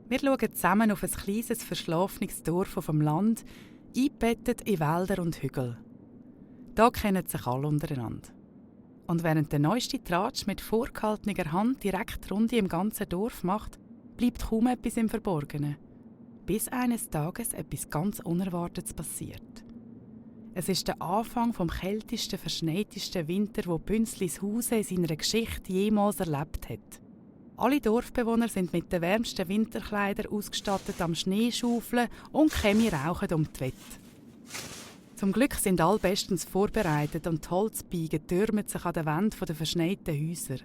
Wir schauen zusammen auf ein kleines, verschlafenes Dorf auf dem Land, eingebettet in Wälder und Hügel. Da kennen sich alle untereinander. Und während der neueste Tratsch mit vorgehaltener Hand direkt Runde im ganzen Dorf macht, bleibt kaum etwas im Verborgenen. Bis eines Tages etwas ganz Unerwartetes passiert. Es ist der Anfang vom kältesten, verschneitesten Winter, wo Bünzlis Hause in seiner Geschichte jemals erlebt hat. Alle Dorfbewohner sind mit den wärmsten Winterkleidern ausgestattet am Schneeschaufeln und Chemie rauchen um die Wette. Zum Glück sind alle bestens vorbereitet und die Holzbiegen türmen sich an den Wänden der verschneiten Häuser.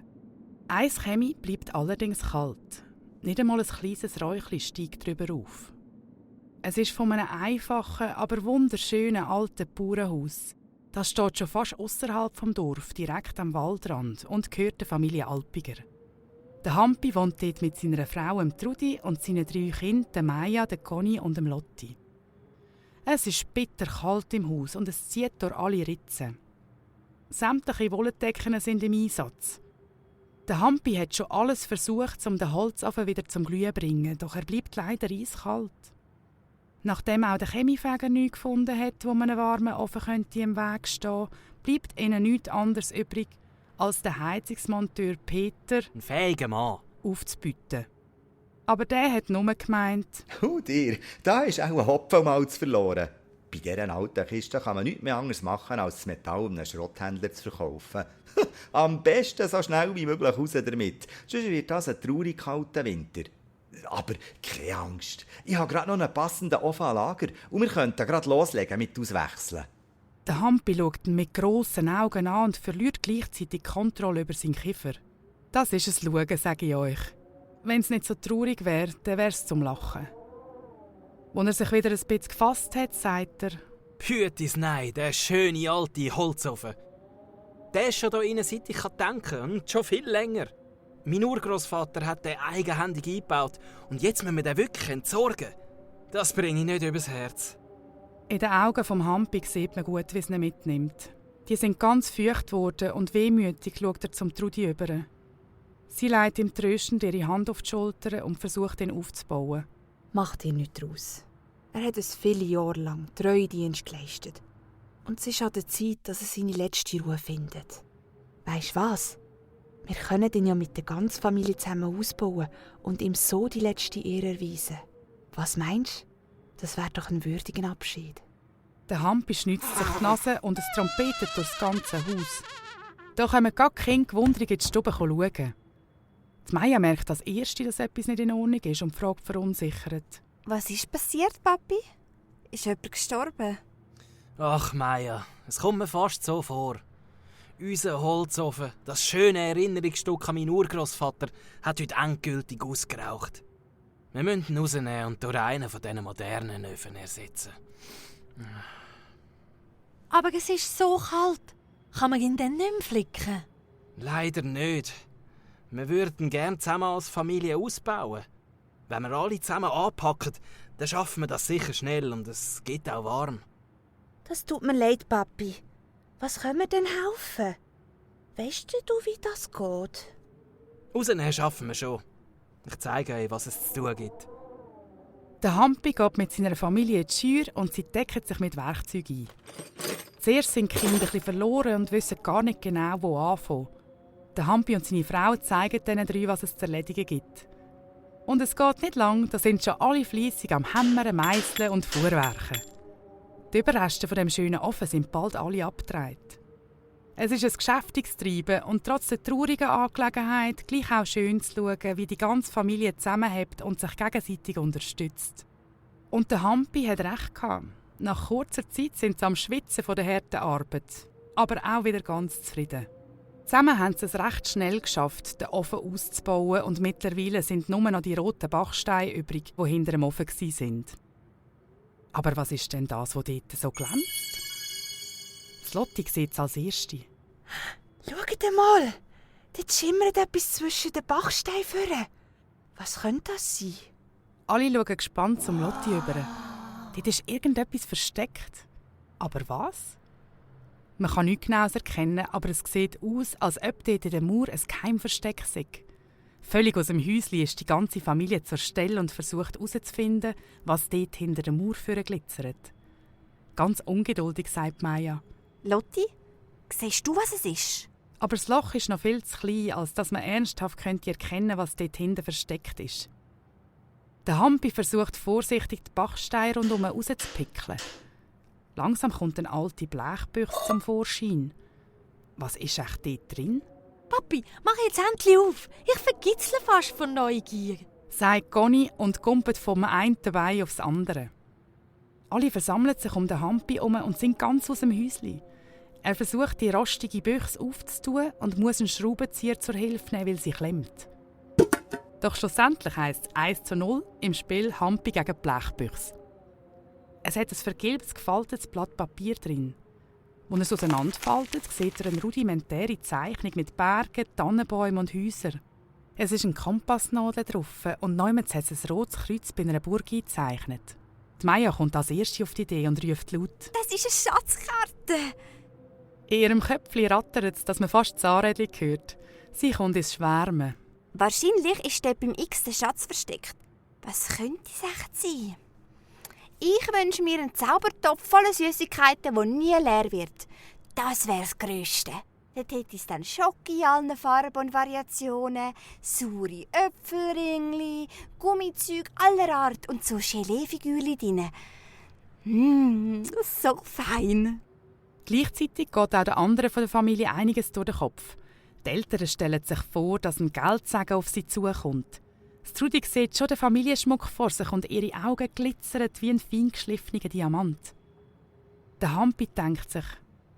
Ein Chemie bleibt allerdings kalt. Nicht einmal ein kleines Räuchchen steigt darüber auf. Es ist von einem einfachen, aber wunderschönen alten Bauernhaus. Das steht schon fast ausserhalb vom Dorf, direkt am Waldrand und gehört der Familie Alpiger. Der Hampi wohnt dort mit seiner Frau Trudi und seinen 3 Kindern, der Maja, der Conny und dem Lotti. Es ist bitterkalt im Haus und es zieht durch alle Ritzen. Sämtliche Wollendecken sind im Einsatz. Der Hampi hat schon alles versucht, um den Holzofen wieder zum Glühen zu bringen, doch er bleibt leider eiskalt. Nachdem auch der Chemiefäger nichts gefunden hat, wo man einen warmen Ofen im Weg stehen könnte, bleibt ihnen nichts anderes übrig, als den Heizungsmonteur Peter, ein fähiger Mann, aufzubieten. Aber der hat nur gemeint: Dir, da ist auch ein Hopfenmalz verloren. Bei dieser alten Kiste kann man nichts mehr anderes machen, als das Metall einem Schrotthändler zu verkaufen. Am besten so schnell wie möglich raus damit, sonst wird das ein traurig kalter Winter. Aber keine Angst, ich habe gerade noch einen passenden Ofen an Lager und wir könnten gerade loslegen mit Auswechseln. Der Hampi schaut ihn mit grossen Augen an und verliert gleichzeitig die Kontrolle über seinen Kiefer. Das ist ein Schauen, sage ich euch. Wenn es nicht so traurig wäre, dann wäre es zum Lachen. Als er sich wieder ein bisschen gefasst hat, sagt er: Pütis nein, der schöne alte Holzofen. Der ist schon hier rein, seit ich denken kann, und schon viel länger. Mein Urgroßvater hat den eigenhändig eingebaut und jetzt müssen wir den wirklich entsorgen. Das bringe ich nicht übers Herz. In den Augen vom Hampi sieht man gut, wie es ihn mitnimmt. Die sind ganz feucht geworden und wehmütig schaut er zum Trudi über. Sie legt ihm tröstend ihre Hand auf die Schulter und versucht, ihn aufzubauen. Mach dir nichts draus. Er hat es viele Jahre lang treuen Dienst geleistet. Und es ist an der Zeit, dass er seine letzte Ruhe findet. Weisst was? Wir können ihn ja mit der ganzen Familie zusammen ausbauen und ihm so die letzte Ehre erweisen. Was meinst du? Das wäre doch ein würdiger Abschied. Der Hampi schnitzt sich die Nase und es trompetet durch das ganze Haus. Da kommen gerade die Kinder gewundert in die Stube schauen. Die Maja merkt als Erste, dass etwas nicht in Ordnung ist und fragt verunsichert: Was ist passiert, Papi? Ist jemand gestorben? Ach Maja, es kommt mir fast so vor. Unser Holzofen, das schöne Erinnerungsstück an meinen Urgroßvater, hat heute endgültig ausgeraucht. Wir müssen ihn rausnehmen und durch einen von diesen modernen Öfen ersetzen. Aber es ist so kalt. Kann man ihn dann nicht mehr flicken? Leider nicht. Wir würden gerne zusammen als Familie ausbauen. Wenn wir alle zusammen anpacken, dann schaffen wir das sicher schnell und es geht auch warm. Das tut mir leid, Papi. Was können wir denn helfen? Weißt du, wie das geht? Rausnehmen schaffen wir schon. Ich zeige euch, was es zu tun gibt. Der Hampi geht mit seiner Familie in die Scheuer und sie decken sich mit Werkzeug ein. Zuerst sind die Kinder ein bisschen verloren und wissen gar nicht genau, wo anfangen. Der Hampi und seine Frau zeigen diesen 3, was es zu erledigen gibt. Und es geht nicht lang, da sind schon alle fleissig am Hämmern, Meisseln und Fuhrwerken. Die Überreste von dem schönen Ofen sind bald alle abgetragen. Es ist ein geschäftiges Treiben und trotz der traurigen Angelegenheit gleich auch schön zu schauen, wie die ganze Familie zusammenhält und sich gegenseitig unterstützt. Und der Hampi hat recht gehabt. Nach kurzer Zeit sind sie am Schwitzen von der harten Arbeit, aber auch wieder ganz zufrieden. Zusammen haben sie es recht schnell geschafft, den Ofen auszubauen und mittlerweile sind nur noch die roten Bachsteine übrig, die hinter dem Ofen waren. Aber was ist denn das, was dort so glänzt? Das Lotti sieht es als Erste. Schaut mal! Dort schimmert etwas zwischen den Bachsteinen vorne. Was könnte das sein? Alle schauen gespannt zum Lotti über. Dort ist irgendetwas versteckt. Aber was? Man kann nichts Genaues erkennen, aber es sieht aus, als ob dort in der Mauer ein Geheimversteck sei. Völlig aus dem Häuschen ist die ganze Familie zur Stelle und versucht herauszufinden, was dort hinter der Mauer glitzert. Ganz ungeduldig sagt Maya. Lotti, siehst du, was es ist? Aber das Loch ist noch viel zu klein, als dass man ernsthaft erkennen könnte, was dort hinten versteckt ist. Der Hampi versucht vorsichtig die Bachsteine rundherum rauszupickeln. Langsam kommt eine alte Blechbüchse zum Vorschein. Was ist echt dort drin? Papi, mach jetzt endlich auf. Ich vergitzle fast von Neugier. Sagt Conny und kumpelt vom einen Bein aufs andere. Alle versammeln sich um den Hampi herum und sind ganz aus dem Häuschen. Er versucht, die rostige Büchse aufzutun und muss einen Schraubenzieher zur Hilfe nehmen, weil sie klemmt. Doch schlussendlich heisst es 1:0 im Spiel Hampi gegen Blechbüchse. Es hat ein vergilbtes, gefaltetes Blatt Papier drin. Als er es auseinanderfaltet, sieht er eine rudimentäre Zeichnung mit Bergen, Tannenbäumen und Häusern. Es ist ein Kompassnadel drauf und neuerdings hat es ein rotes Kreuz bei einer Burg eingezeichnet. Die Maya kommt als Erste auf die Idee und ruft laut. Das ist eine Schatzkarte. In ihrem Köpfchen rattert es, dass man fast das Anrädchen hört. Sie kommt ins Schwärmen. Wahrscheinlich ist dort beim X der Schatz versteckt. Was könnte es echt sein? Ich wünsche mir einen Zaubertopf voller Süßigkeiten, der nie leer wird. Das wäre das Grösste. Dort hätte es dann Schoki in allen Farben und Variationen, saure Äpfelringli, Gummizeug aller Art und so Gelee-Figürchen drin. So fein. Gleichzeitig geht auch der anderen von der Familie einiges durch den Kopf. Die Eltern stellen sich vor, dass ein Geldsegen auf sie zukommt. Trudi sieht schon den Familienschmuck vor sich und ihre Augen glitzern wie ein fein geschliffener Diamant. Der Hampi denkt sich,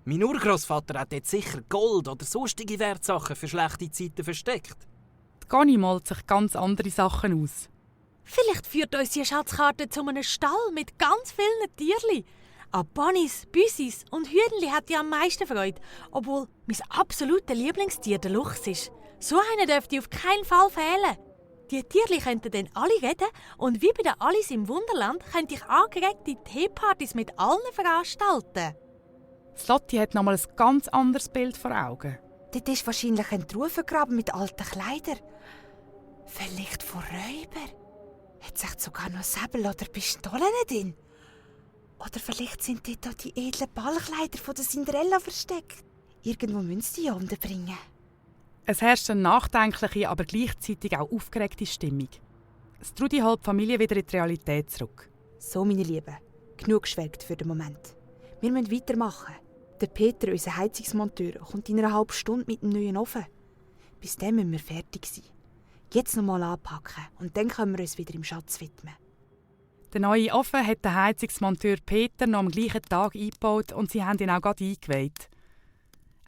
Mein Urgroßvater hat jetzt sicher Gold oder sonstige Wertsachen für schlechte Zeiten versteckt. die Conny malt sich ganz andere Sachen aus. Vielleicht führt uns die Schatzkarte zu einem Stall mit ganz vielen Tierli. An Ponys, Büssis und Hühnli hat ich am meisten Freude, obwohl mein absolutes Lieblingstier der Luchs ist. So einen dürfte auf keinen Fall fehlen. Die Tierli könnten dann alle reden und wie bei der Alice im Wunderland könnte ich angeregte Teepartys mit allen veranstalten. Lotti hat nochmal ein ganz anderes Bild vor Augen. Dort ist wahrscheinlich ein Truhe vergraben mit alten Kleidern. Vielleicht von Räubern. Hat sich sogar noch Säbel oder Pistolen drin? Oder vielleicht sind dort auch die edlen Ballkleider von der Cinderella versteckt. Irgendwo müssen sie die ja unterbringen. Es herrscht eine nachdenkliche, aber gleichzeitig auch aufgeregte Stimmung. Es Trudi holt die Familie wieder in die Realität zurück. So, meine Lieben, genug geschwelgt für den Moment. Wir müssen weitermachen. Der Peter, unser Heizungsmonteur, kommt in einer halben Stunde mit dem neuen Ofen. Bis dann müssen wir fertig sein. Jetzt noch mal anpacken und dann können wir uns wieder im Schatz widmen. Der neue Ofen hat der Heizungsmonteur Peter noch am gleichen Tag eingebaut und sie haben ihn auch gerade eingeweiht.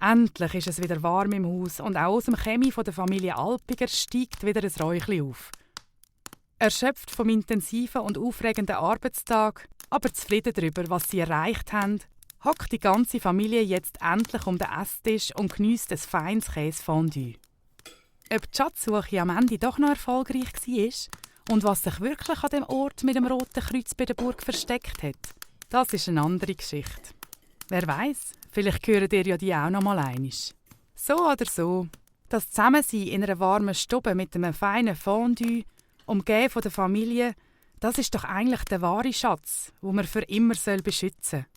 Endlich ist es wieder warm im Haus und auch aus dem Chemie der Familie Alpiger steigt wieder ein Räuchchen auf. Erschöpft vom intensiven und aufregenden Arbeitstag, aber zufrieden darüber, was sie erreicht haben, hockt die ganze Familie jetzt endlich um den Esstisch und geniesst ein feines Käsefondue. Ob die Schatzsuche am Ende doch noch erfolgreich war und was sich wirklich an dem Ort mit dem roten Kreuz bei der Burg versteckt hat, das ist eine andere Geschichte. Wer weiß, vielleicht hören ihr ja die auch noch mal einmal. So oder so, das Zusammensein in einer warmen Stube mit einem feinen Fondue, umgeben von der Familie, das ist doch eigentlich der wahre Schatz, den man für immer beschützen soll.